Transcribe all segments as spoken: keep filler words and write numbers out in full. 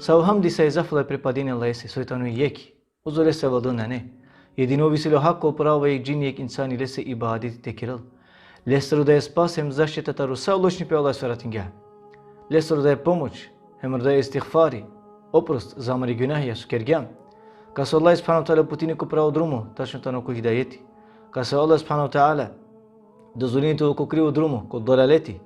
Sa o hamdi, sa i zahvala pripadini e Allahese, soj tano jekh. Uzo lese avaldol nane. Jedino ov isi le hako pravo jekh džini, jekh insani lese ibadeti te kerel. Lesoro da e spas hem zaštita taro sa lošnipe o Allah so ratingja. Lesoro da e pomoć, hem da e istigfari, oprost za amare gunahija so kergjam. Kase o Allah subhanehu ve teala uputini ko pravo drumo, tačno tano ko hidajeti. Kase o Allah subhanehu ve teala dozvolini te ovel ko krivo drumo, ko dalaleti.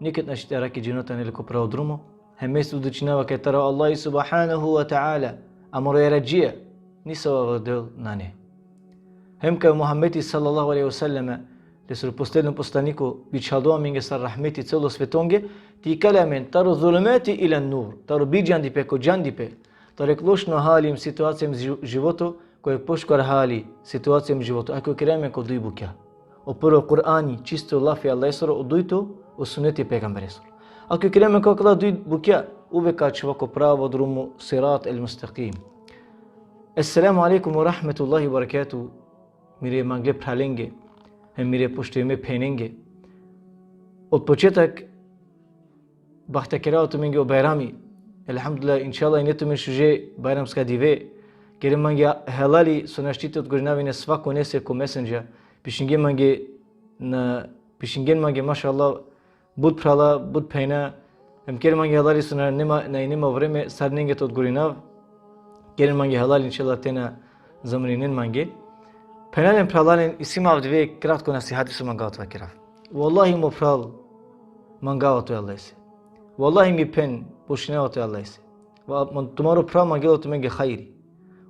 Niked našti te arakhi džino te anel le ko pravo drumo. Hem me svedočinava kaj taro Allah subhanehu ve teala, amaro jaradžija, nisavo avaldol nane. Hem kaj o Muhammedi sallallahu alejhi ve sellem, lesoro posledno poslaniko, bičhaldo amenge sar rahmeti celo svetonge, te ikali amen taro zulumati ila nur, taro bidžandipe ko džandipe, taro jekh lošno hali hem situacija hem ži-, životo, ko jekh pošukar hali, situacija hem životo. Ako ikera amen ko duj bukja. O prvo Kur'ani, čisto lafi e Allahesoro, o dujto, o suneti e pejgamberesoro. Ako ikera amen ko akala duj bukja, uvek ka ačhova ko pravo drumo, sirat el mustekim. Esselamu alejkum ve rahmetullahi ve berekatuhu. Mire mangle phralenge, hem mire poštujime phenenge. Od početak, bahte kerava tumenge o Bajrami. Elhamdulillah, inšallah, ine tumen šuže bajramska dive. Keren mange helali so našti te odgovorinav ine svakonese ko Messenger. Pišingen mange na, pišingen mange, mašallah, but phrala, but phenja. Hem keren mange helali so na, nema, na ine ma vreme sarinenge te odgovorinav. Keren mange helali, inšallah, te na zamrinen mange. Phenjalen, phralalen, isi ma avdive kratko nasihati so mangava te vakerav. Vallahi, mo phral, mangava tut e Allahese. Vallahi, mi phen, pošunava tut e Allahese. Va, man, tumaro phral mangela tumenge hajri.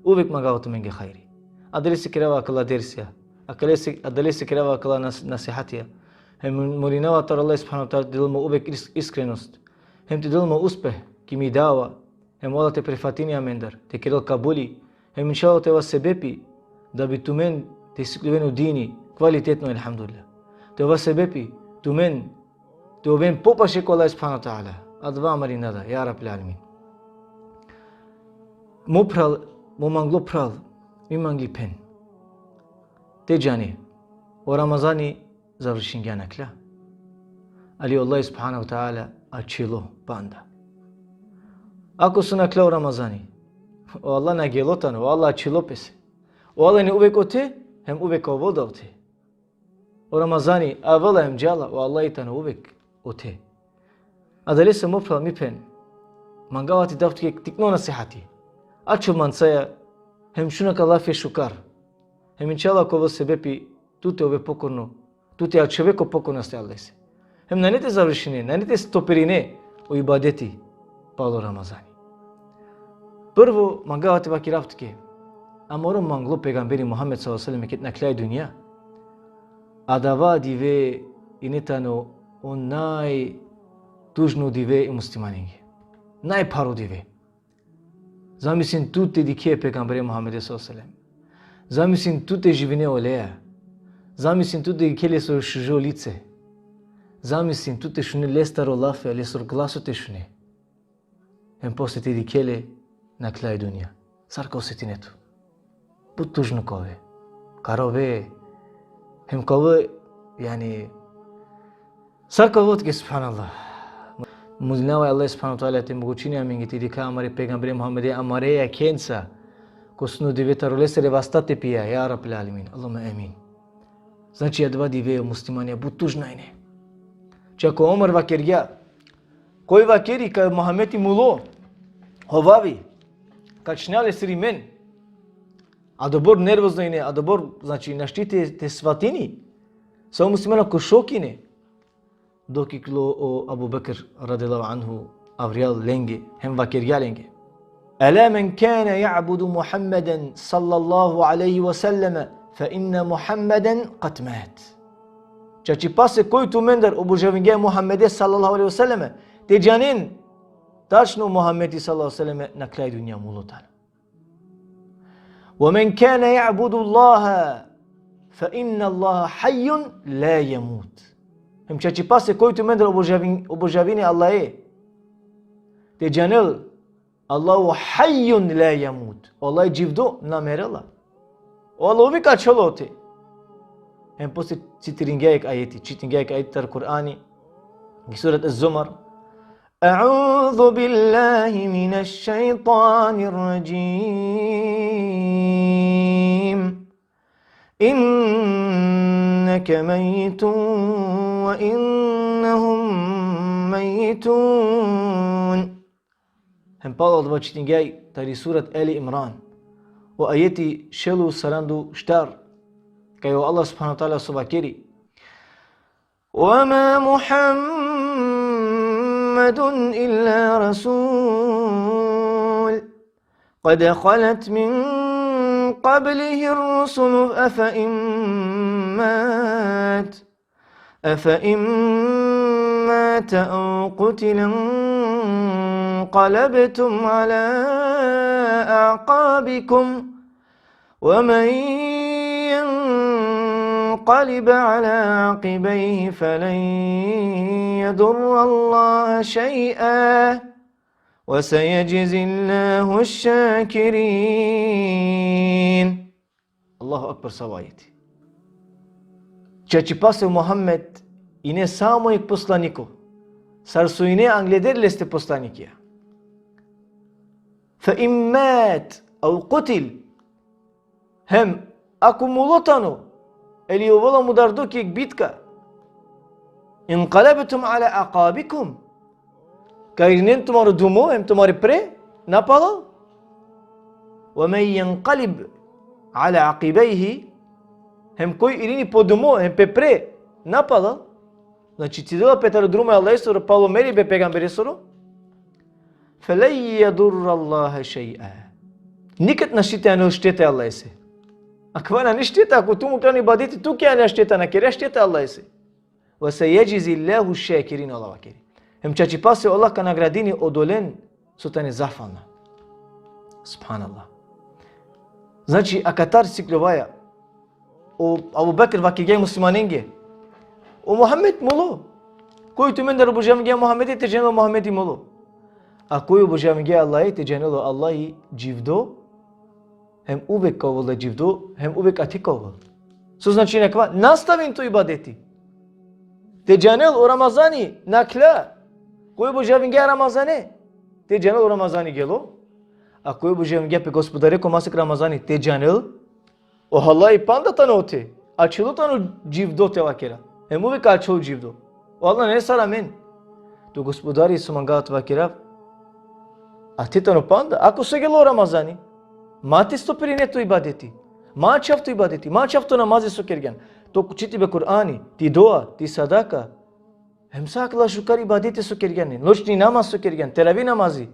Uvek mangava tumenge hajri. Adalese kerava akala dersija. Akalese, adalese kerava akala nas-, nasihatija. Hem molinava taro Allah subhanehu ve teala te del ma uvek is-, iskrenost. Hem te del ma uspeh ki mi dava. Hem o Allah te prifatini amendar, te kerel kabuli. Hem inšallah te ova sebepi da bi tumen te sikljoven o dini kvalitetno, elhamdulillah. Te ova sebepi tumen te oven popaše ko Allah subhanehu ve teala. Adava amari nada, ja Rabbil alemin. Mo phral, mo manglo phral, mi mangli phen. Te džane, o Ramazani završingja nakhla. Ali o Allah subhanehu ve teala ačhilo panda. Ako so nakhla o Ramazani, o Allah na gelo tano, o Allah ačhilo pese. O Allah ine uvek ote, hem uvek ka ovel da ote. O Ramazani avela hem džala, o Allah i tano uvek ote. Adalese, mo phral, mi phen, mangava te dav tuke tikno nasihati. Ačhol mancaja, hem šun akala lafi šukar. Hem inšallah ka ovel sebepi tu te ove pokorno, tu te ačhove ko pokornost e Allahese. Hem nane te završine, nane te stopirine o ibadeti palo Ramazani. Prvo, mangava te vakerav tuke, amaro manglo pejgamberi Muhammed sallallahu alejhi ve sellem ked nakhla i dunja, adava dive ine tano o najtužno dive e muslimanenge. Najpharo dive. Zamislin tu te dikhe e pejgambere Muhammede sallallahu alejhi ve sellem. Zamislin tu te živine oleja. Zamislin tu te dikhe lesoro šužo lice. Zamislin tu te šune lestar o lafi, lesoro glaso te šune. Hem posle te dikhe le nakhla i dunja. Sar ka osetine tu? But tužno ka ove. Ka rove. Hem ka ove, jani, sar ka ove tuke, subhanallah. Molinava e Allah subhanehu ve teala te mogućini amenge te dikha amare pejgambere Muhammede amare jakhenca, ko sudno dive, taro lesere vasta te pija, ja Rabbil alemin. Allahumme amin. Znači, adava dive o muslimanja but tužna ine. Čak o Omer vakergja, koj vakeri kaj o Muhammedi mulo, hovavi, ka čhina lesiri men. Adobor nervozno ine, adobor, znači, našti te, te svatini. Sa o muslimanja ko šok ine. Dok iklo o Abu Bekr radijallahu anhu avrijal lenge, hem vakergja lenge: Ela men kana ja'budu Muhammeden sallallahu alejhi ve sellem, fe inne Muhammeden kad mat. Čačipase koj tumendar obožavingja e Muhammede sallallahu alejhi ve sellem, te džanen, tačno Muhammedi sallallahu alejhi ve sellem nakhla i dunja mulo tano. Ve men kana ja'budu Allahe, fe inne Allahe hajjun la jemut. Hem čačipase koj tumendar obožavin-, obožavini Allahe, te džanel, Allahu hajjun la jemut. O Allah dživdo, na merela. O Allah uvek ačhol ote. Hem posle citiringja jekh ajeti, čitingja jekh ajeti taro Kur'ani, ki surat Ez-Zumar: أعوذ بالله من الشيطان الرجيم. إنك ميت وإنهم ميتون. Hem palo adava čitingja i tari surat Ali Imran. O ajeti šel u saranda u štar. Kaj o Allah subhanahu wa ta'ala so vakeri: وما محمد إلا رسول قد خلت من قبله الرسل أفإن مات أفإن مات أو قتل انقلبتم على أعقابكم ومن ينقلب على عقبيه فلن يضر الله شيئا وسيجزي الله الشاكرين. Allahu akbar, savo ajeti. Čačipase o Muhammed ine samo jekh poslaniko, sar so ine angleder leste poslanikija. فإن مات أو قتل, hem ako mulo tano, ili ovela mudardo ki jekh bitka, انقلبتم على أعقابكم, ka irinen tumaro dumo hem tumare pre napalal. ومن ينقلب على عقبيه, hem koj irini po dumo hem pe pre napalal, znači cidela pe taro drumo e Allahesoro palo meribe e pejgamberesoro, فلن يضر الله شيئا. Nikad našti te anel šteta e Allahese. Akava nane šteta, ako tu muklan ibadeti, tuke ane šteta, na kere šteta e Allahese. وسيجزي الله الشاكرين, Allah vakeri. Hem čačipase o Allah ka nagradini odolen so tane zahvalna. Subhanallah. Znači, akatar sikljovaja. O Abu Bekr vakergja e muslimanenge: O Muhammed mulo. Koj tumendar obožavingja Muhammede, te džanel o Muhammedi mulo. A koj obožavingja Allahe, te džanel o Allahi dživdo, hem uvek ka ovel dživdo, hem uvek ate ka ovel. So značini akava? Nastavin to ibadeti. Te džanel o Ramazani nakhla. Koj obožavingja Ramazane, te džanel o Ramazani gelo. A koj obožavingja pe Gospodare ko masek Ramazani, te džanel o Allahi panda tano ote. Ačhilo tano dživdo, te vakera. Hem uvek ačhol dživdo. O Allah nane sar amen. To Gospodari, so manga te vakerav, ate tano panda. Ako so gelo Ramazani, ma te stoperine to ibadeti. Ma ačhav to ibadeti. Ma ačhav to namazi so kergjan. To čitibe Kur'ani, ti dua, ti sadaka. Hem sa akala šukar ibadeti so kergjan. Noćni namaz so kergjan, teravi namazi.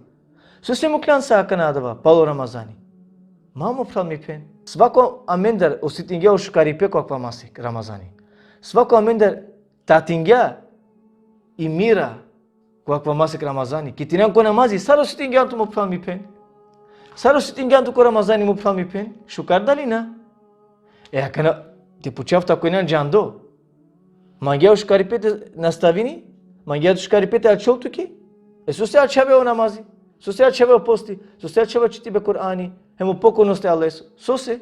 Sose muklan sa akana adava palo Ramazani? Ma, mo phral, mi phen. Svako amendar osetingja o šukaripe ko akava masek Ramazani. Svako amendar tatingja i mira ko akava masek Ramazani. Ked inan ko namazi, sar osetingjan tu, mo phral, mi phen? Sar osetingjan tu ko Ramazani, mo phral, mi phen? Šukar dali na? E, akana te pučav tu, ako inan džando. Mangea o šukaripe te nastavini? Mangea o šukaripe te ačhol tuke? E sose ačhave o namazi? Sose ačhave o posti? Sose ačhave o čitibe Kur'ani? Hem o pokornost e Allahese? Sose?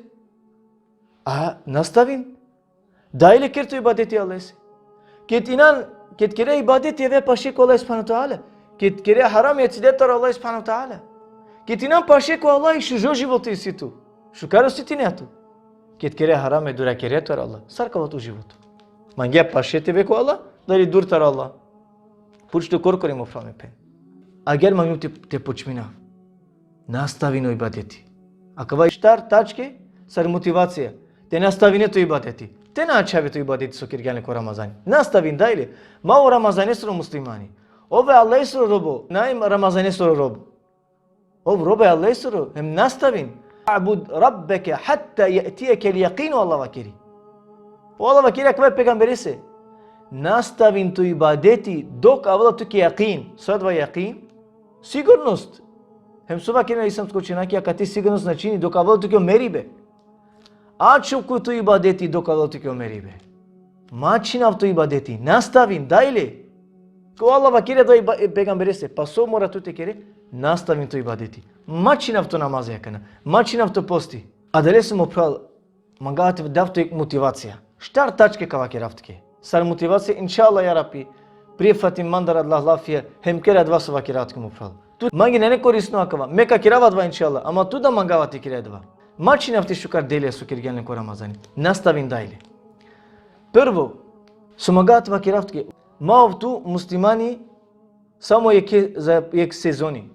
A nastavin. Dalje ker to ibadeti Allahese. Ked inan, ked kere ibadeti, ave paše ko Allah subhanahu wa ta'ala. Ked kere harami, ecide taro Allah subhanahu wa ta'ala. Ked inan paše ko Allah, šužo životo isi tu. Šukar osetinea tu. Ked kere harami, durakere taro Allah. Sar ka ovel to životo? Mangea paše te ave ko Allah, dali dur taro Allah? Puč tu korkori, mo phral, mi phen. Agjaar manglum te, te počminav. Nastavin o ibadeti. Akava i štar tačke sar motivacija. Te nastavine to ibadeti. Te na ačhave to ibadeti so kergjan le ko Ramazani. Nastavin dalje. Ma ov Ramazanesoro muslimani. Ov e Allahesoro robo, nane Ramazanesoro robo. Ov robo e Allahesoro, hem nastavin. اعبد ربك حتى يأتيك اليقين, o Allah vakeri. O Allah vakeri akava e pejgamberese. Nastavin to ibadeti dok avela tuke jakin. So adava jakin? Sigurnost. Hem so vakerena islamsko učenjakija, akate sigurnost značini dok avela tuke o meribe. Ačhov ko to ibadeti dok avela tuke o meribe. Ma čhinav to ibadeti. Nastavin, dalje. Ko Allah vakeri adava iba-, e, pejgamberese, pa so mora tu te kere? Nastavin to ibadeti. Ma čhinav to namazi akana. Ma čhinav to posti. Adalese, mo phral, manga te dav tu jekh motivacija. Štar tačke ka vakerav tuke. Sar motivacija, inšallah, ja Rabbi, Prihvatin mandar adala lafija, hem ker adava so vakerav tuke mo phral. Tu mange nane korisno akava. Me ka kerav adava inšallah, ama tu da mangava te kere adava. Ma čhinav te šukar delija so kergjan len ko Ramazani. Nastavin dalje. Prvo, so mangava te vakerav tuke, ma ov tu muslimani samo jekhe, za jekh sezoni.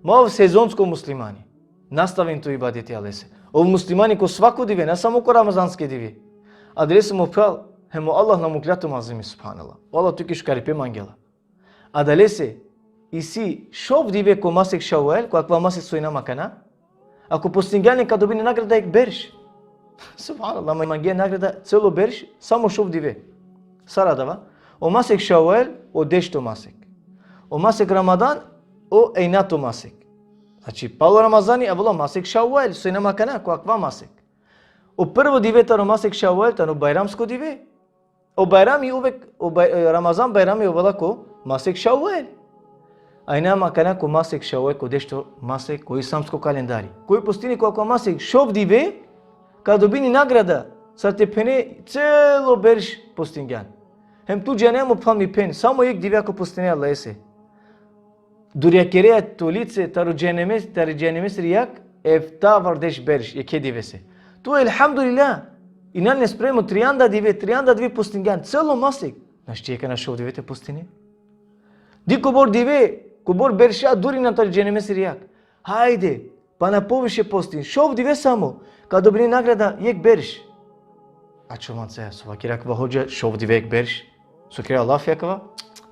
Ma ov sezonsko muslimani. Nastavin to ibadeti Allahese. Ov muslimani ko svako dive, na samo ko ramazanske dive. Adalese mo phral, hem o Allah na muklja tu mazimi, subhanallah. O Allah tuke šukaripe mangela. Adalese, isi šov dive ko masek Ševval, ko akava masek so inam akana. Ako postingjan len, ka dobini nagrada jekh berš. Subhanallah, ma-, mangea nagrada celo berš, samo šov dive. Sar adava? O masek Ševval, o dešto masek. O masek Ramadan, o enjato masek. Znači, palo Ramazani, avela masek Ševval, so inam akana, ko akava masek. O prvo dive taro masek Ševval, tano bajramsko dive. O bajrami uvek, o baj-, e, Ramazan bajrami ovela ko masek Ševval. A inam akana ko masek Ševval, ko dešto masek, ko islamsko kalendari. Koj postini ko akava masek šov dive, ka dobini nagrada, sar te phene celo berš postingjan. Hem tu džane mo phral, mi phen, samo jekh dive ako postine Allahese. Durjakerea to lice taro džehenemes-, taro džehenemesiri jag, eftavardeš berš, jekhe divese. Tu, elhamdulillah, injan len spremo trianda dive, trianda dive postingjan, celo masek. Našti akana šov dive te postine. Di kobor dive, kobor berša dur injan taro džehenemesiri jag. Hajde, pana poviše postin, šov dive samo, ka dobine nagrada jekh berš. A čomanca, so vakeri akava hodža, šov dive jekh berš. So kera lafi akava?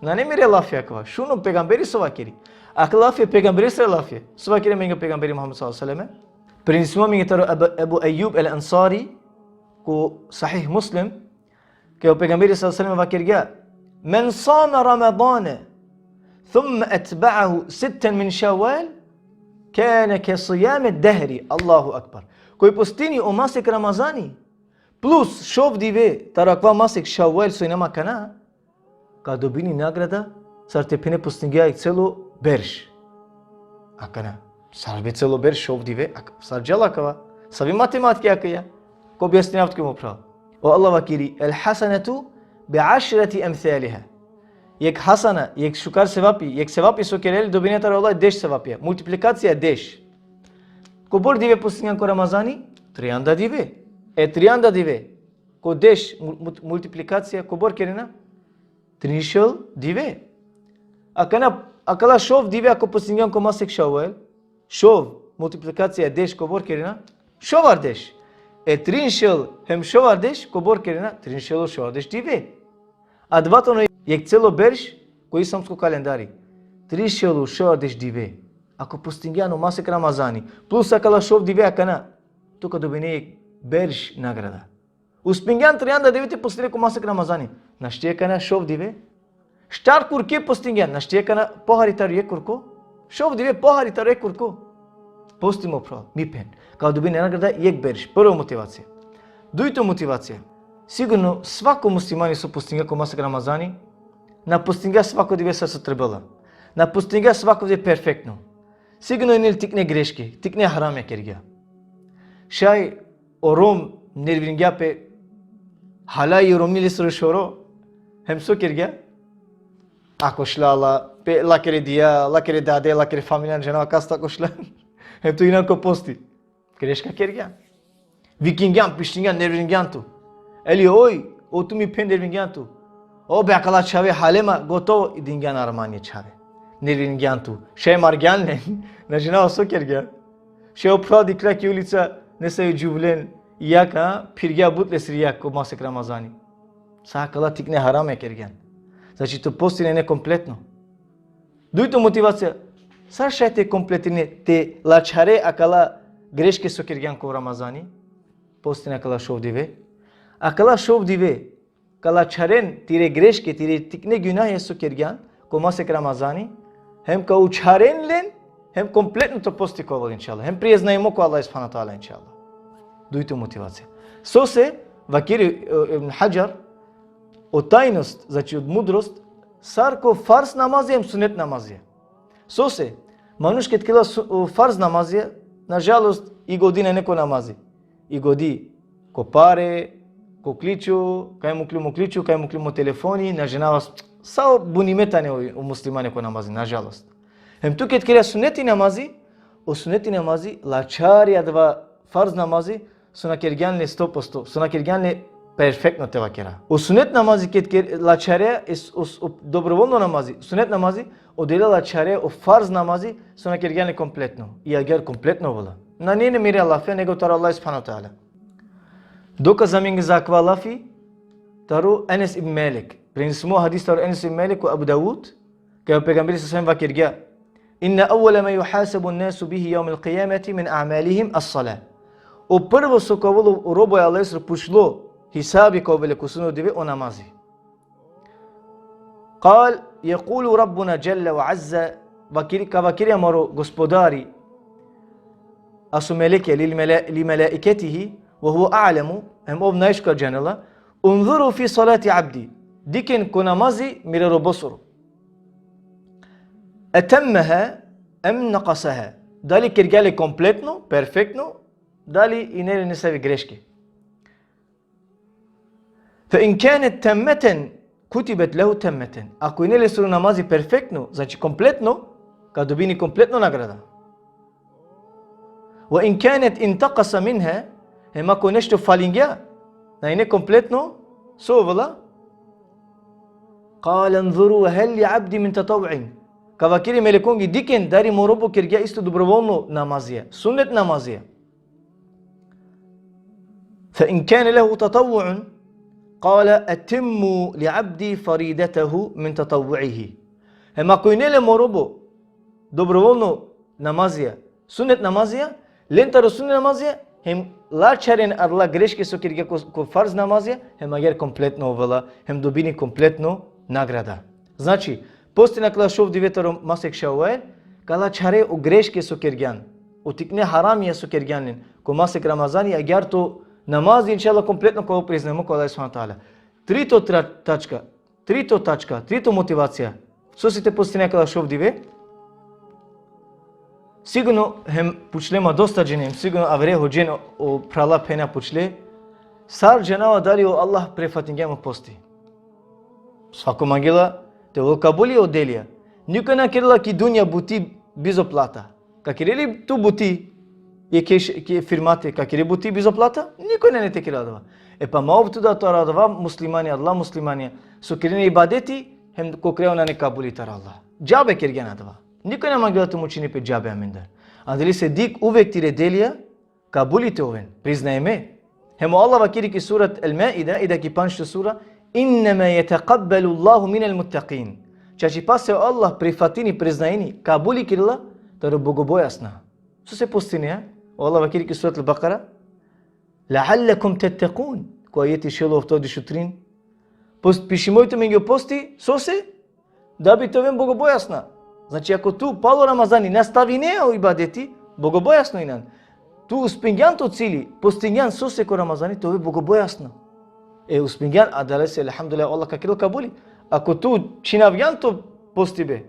Nane mere lafi akava. Šuno pejgamberi so vakeri. Akala lafi pejgamberesere lafi. So vakeri amenge pejgamberi Muhammed sallallahu alejhi ve sellem. Prenesimo amenge taro Ebu, Ebu Ejjub el-Ensari, ko Sahih Muslim, kaj o pejgamberi sallallahu alejhi ve sellem vakergja: "Men sama Ramadane, thumma etba'ahu sitten min Ševval, kane ke sijami dehri." Allahu ekber. Koj postini o masek Ramazani, plus šov dive taro akava masek Ševval so inam akana, ka dobini nagrada, sar te phene postingja jekh celo berš. Akana, sar be celo berš, šov dive, ak-, sar džala akava? Savi matematika akaja? Ka objasninav tuke mo phral. O Allah vakeri: "El hasenetu bi ašreti emsaliha." Jekh hasana, jekh šukar sevapi, jekh sevapi so kerel, dobine taro Allah deš sevapija. Multiplikacija deš. Kobor dive postingjan ko Ramazani? Trianda dive. E trianda dive ko deš mu-, mu-, multiplikacija kobor kerena? Trinšel dive. Akana, akala šov dive ako postingjan ko masek Ševval, šov multiplikacija deš kobor kerena? Šovardeš. E trinšel hem šovardeš kobor kerena? Trinšel u šovardeš dive. Adava tano jekh celo berš ko islamsko kalendari. Trinšel u šovardeš dive. Ako postingjan o masek Ramazani, plus akala šov dive akana, tu ka dobine jekh berš nagrada. Uspingjan trianda dive te postine ko masek Ramazani. Našti akana šov dive? Štar kurke postingjan, našti akana pohari taro jekh kurko? Šov dive pohari taro jekh kurko? Posti mo phral, mi phen. Ka dobine nagrada jekh berš. Prvo motivacija. Dujto motivacija. Sigurno svako muslimani so postingja ko masek Ramazani, na postingja svako dive sar so trebela. Na postingja svako dive perfektno. Sigurno ine le tikne greške, tikne haramja kergja. Šaj o Rom nervingja pe, hala i Romi lesoro šoro, hem so kergja? Akošla la, pe lakere dija, lakere dade, lakere familija, na džanava kaste akošla. Hem tu injan ko posti. Greška kergjan. Vikingjan, pištingjan, nervingjan tu. Eli oj, o tu mi phen, nervingjan tu. O be, akala čhave hale ma, gotovo, i dingjan armani čhave. Nervingjan tu. Šaj margjan len, na džanava so kergjan. Šaj o phral dikhlja ki ulica, nesavi džuvlen, jag, a, phirgja but lesiri jag ko masek Ramazani. Sa akala tikne haramja kergjan. Znači, to posti nane kompletno. Dujto motivacija, sar šaj te kompletine, te lačhare akala greške so kergjan ko Ramazani, postine akala šov dive. Akala šov dive, ka lačharen tire greške, tire tikne gunahja so kergjan ko masek Ramazani, hem ka učharen len, hem kompletno to posti ka ovel, inšallah. Hem priznajmo ko Allah subhanahu ve teala, inšallah. Dujto motivacija. Sose, vakeri, e, Ibn Hadžar, o tajnost, znači o mudrost, sar ko farz namazija hem sunet namazija. Sose, manuš ked kerela su-, o farz namazija, nažalost, i godi nane ko namazi. I godi ko pare, ko ključu, kaj mukljum o ključu, kaj mukljum o telefoni, na džanava s-, Sa o bunime tane o, o muslimane ko namazi, nažalost. Hem tu ked kerea suneti namazi, o suneti namazi, lačhari adava farz namazi, so na kergjan le sto posto, so na kergjan le perfektno te vakera. O sunet namazi ked ker-, lačhare, es-, o, o dobrovoljno namazi, sunet namazi, odele lačhare o farz namazi, so na kergjan le kompletno. I agjaar kompletno ovela. Na nane mire lafi, nego taro Allah subhanahu ve teala. Dokaz amenge za akava lafi, taro Enes ibn Malik. Prenesimo hadis taro Enes ibn Malik ko Abu Davud, kaj o pejgamberi sallallahu alejhi ve sellem vakergja: إن أول ما يحاسب الناس به يوم القيامة من أعمالهم الصلاة. O prvo so ka ovel o robo e Allahesoro pučlo, hisabi ka ovel le ko sudno dive, o namazi. قال: يقول ربنا جل وعز, vakeri, ka vakeri amaro Gospodari, a so melekija, للملا-, لملائكته وهو أعلم, hem ov najšukar džanela: انظروا في صلاة عبدي. Dikhen ko namazi mire robosoro. أتمها أم نقصها. Dali kergja le kompletno, perfektno, dali ine le nesave greške. فإن كانت تامة كتبت له تامة. Ako ine lesoro namazi perfektno, znači kompletno, ka dobini kompletno nagrada. وإن كانت انتقص منها, hem ako nešto falingja, na ine kompletno, so ovela? قال: انظروا هل لعبدي من تطوع. Ka vakeri melekonge: Dikhen, dali mo robo kergja isto dobrovoljno namazija, sunnet namazija. فإن كان له تطوع، قال: أتموا لعبدي فريضته من تطوعه. Hem ako ine le mo robo dobrovoljno namazija, sunnet namazija, len taro sunnet namazija, hem lačharen adala greške so kergja ko, ko farz namazija, hem agjaar kompletno ovela, hem dobini kompletno nagrada. Znači, postin akala šov dive taro masek Ševal, ka lačhare o greške so kergjan, o tikne haramija so kergjan len ko masek Ramazani, agjaar to namazi, inšallah, kompletno ka priznajmo ko Allah subhanahu ve teala. Trito tra-, tačka, trito tačka, trito motivacija. Sose te postine akala šov dive? Sigurno hem pučle ma dosta džene, hem sigurno avere hodžen o, o phrala phena pučle: Sar džanava dali o Allah prifatingja mo posti? Svako mangela te ovel kabuli o delija. Nikoj na kerela ki dunja buti bizo plata. Ka kere li tu buti, jekhe š-, ki firmate, ka kere buti bizo plata? Nikoj nane te kerel adava. E pa ma ov tu da taro adava muslimani, adala muslimanja so kerena ibadeti, hem ko kraj nane kabuli taro Allah. Džabe kergjan adava. Nikoj na mangela te mučini pe džabe amendar. Adalese dikh uvek tire delija kabuli te oven, priznajme. Hem o Allah vakeri ki surat El-Maida, i da ki pandžto sura: إنما يتقبل الله من المتقين. Čačipase o Allah prifatini, priznajini, kabuli kerela taro bogobojazna. Sose postine, a? O Allah vakeri ki surat El-Bekara: لعلكم تتقون. Ko ajeti šel oftovardeš u trin. Post-, pišimo i tumenge o posti, sose? Da bi te oven bogobojazna. Znači, ako tu palo Ramazani nastavine o ibadeti, bogobojazno inan. Tu uspingjan to cili, postingjan sose ko Ramazani, te ove bogobojazno. E, uspingjan, adalese, elhamdulillah, Allah ka kerel kabuli. Ako tu čhinavgjan to postibe,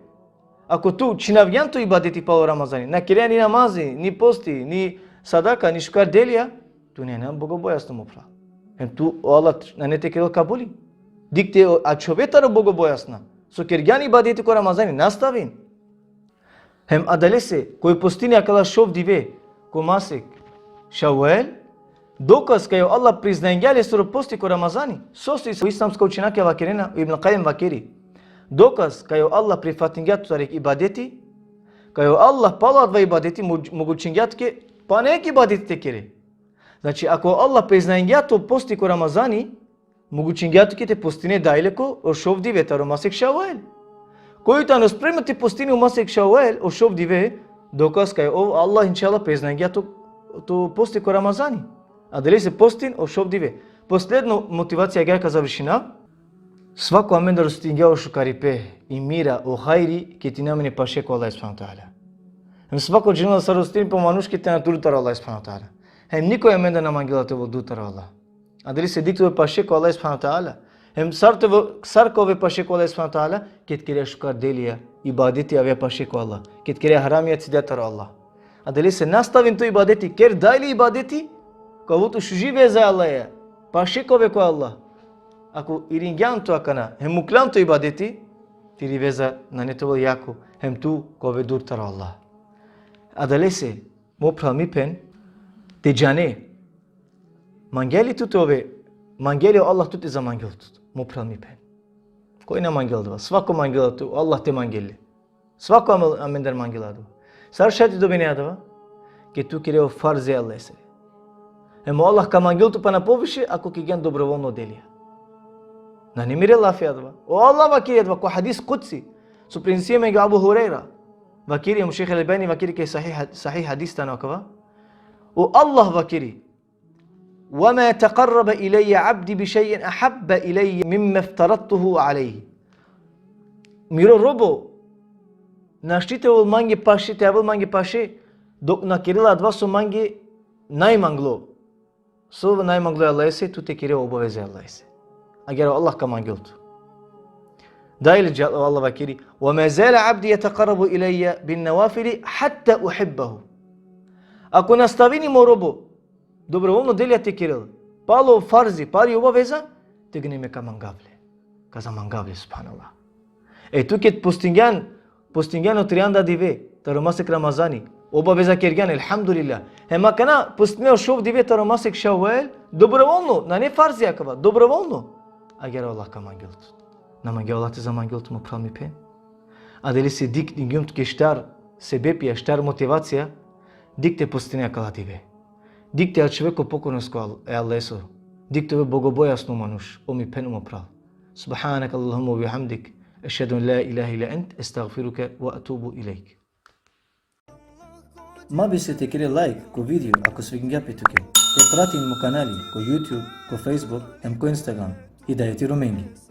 ako tu čhinavgjan to ibadeti palo Ramazani, na kere ni namazi, ni posti, ni sadaka, ni šukar delija, tu nane bogobojazno, mo phral. Hem tu o Allah nane te kerel kabuli. Dikh te o-, ačhove taro bogobojazna. So kergjan ibadeti ko Ramazani, nastavin. Hem adalese, koj postini akala šov dive ko masek Ševal, dokaz kaj o Allah priznajngja lesoro posti ko Ramazani. Sose? Islamska učenjakija vakerena, Ibn Kajim vakeri: Dokaz kaj o Allah prifatingja tutar jekh ibadeti, kaj o Allah palo adava ibadeti mo-, mogućingja tuke pana jekh ibadeti te kere. Znači, ako o Allah priznajngja to posti ko Ramazani, mogućingja tuke te postine dajle ko o šov dive taro masek Ševal. Koj tano spremno te postini o masek Ševal, o šov dive, dokaz kaj o Allah, inšallah, priznajngja to, to posti ko Ramazani. Adalese postin o šov dive. Posledno motivacija, agjaar ka završina. Svako amendar ostingja o šukaripe, i mira, o hajri, ked ine amen paše ko Allah subhanahu ve teala. Hem svako džanela sar ostini po manuš ked tano dur taro Allah subhanahu ve teala. Hem nikoj amendar na mangela te ovel dur taro Allah. Adalese dikh te ove paše ko Allah subhanahu ve teala. Hem sar te ove, sar ka ove paše ko Allah subhanahu ve teala, ked kere šukar delija, ibadeti, ave paše ko Allah. Ked kere haramija, cidja taro Allah. Adalese nastavin to ibadeti, ker dajle ibadeti, ka ovel tu šuži veza e Allaheja, paše ka ove ko Allah. Ako iringjan tu akana, hem muklan tu ibadeti, tiri veza nane te ovel jako, hem tu ka ove dur taro Allah. Adalese, mo phral, mi phen, te džane, mangea li tu te ove, mangea li o Allah tut te zamangel tut, mo phral, mi phen. Koj na mangela adava, svako mangela tu, o Allah te mangel le. Svako amel-, amendar mangela adava. Sar šaj te dobine adava? Ke tu kere o farzi e Allahesere. Hem o Allah ka mangel tu pana poviše, ako kergjan dobrovoljno delija. Nane mire lafi adava. O Allah vakeri adava, ko hadis kudsi. So prenesini amenge o Abu Hurejra. Vakeri, hem o šejh Albani vakeri ke sahih, sahih hadis tano akava. O Allah vakeri: وما تقرب إلي عبدي بشيء أحب إلي مما افترضته عليه. Miro robo našti te ovel mange paše, te avel mange paše, dok na kerela adava so mange najmanglo. So najmanglo e Allahese, tu te kere obaveza e Allahese. Agjaar o Allah ka mangel tu. Dalje džal-, o Allah vakeri: وما زال عبدي يتقرب إلي بالنوافل حتى أحبه. Ako nastavini mo robo dobrovoljno delija te kerel, palo farzi, pali obaveza, tegani me ka mangav le. Ka zamangav le, subhanallah. E tu ked postingjan, postingjan o trianda dive taro masek Ramazani, obaveza kergjan, elhamdulillah. Hem akana postine o šov dive taro masek Ševval, dobrovoljno, nane farzi akava, dobrovoljno. Agjaar o Allah ka mangel tut. Na mangea o Allah te zamangel tut, mo phral, mi phen. Adalese dikh, dingjum tuke štar sebepija, štar motivacija, dikh te postine akala dive. Dikh te ačhove ko pokornost ko Al-, e Allahesoro. Dikh te ove bogobojazno manuš, o mi phen, o mo phral. سبحانك اللهم وبحمدك، أشهد أن لا إله إلا أنت، أستغفرك وأتوب إليك. Ma bister te kere like ko video ako svidingja pe tuke. Te pratin mo kanali ko YouTube, ko Facebook, hem ko Instagram. Hidajeti Romengi.